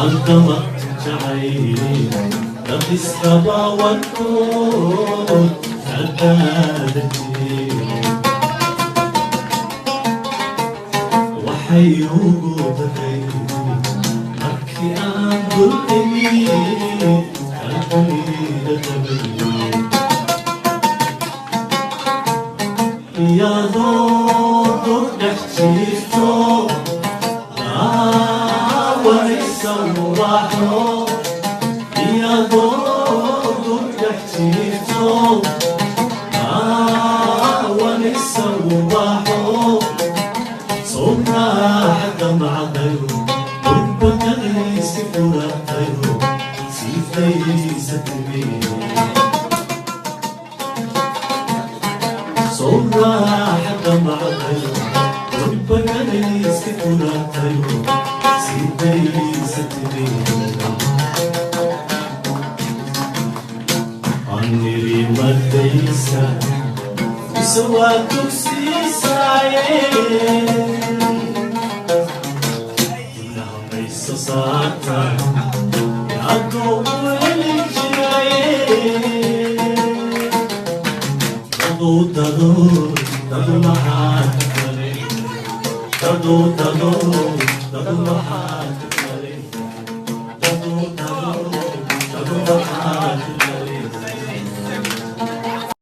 Andama jacayl dad israba warkood kadaadati. Waxay ugu daray markii aan dul imi qalbigayga qabay, iyadoo dul dhex jiifto daawanaysa ubaxo, iyadoo dul dhex jiifto daawanaysa ubaxo, soo raaxada macdayo durbakadaysi furatayo siidaysa timi. Soo raaxada macdayo durbakadaysi furatayo siidaysa timi. Aniri madaysa mise waa dugsiisaaye? Indhahamayso saarta yaadoo u heli jiraye. Dadu dadu dadu maxaa ka kale? Dadu dadu dadu maxaa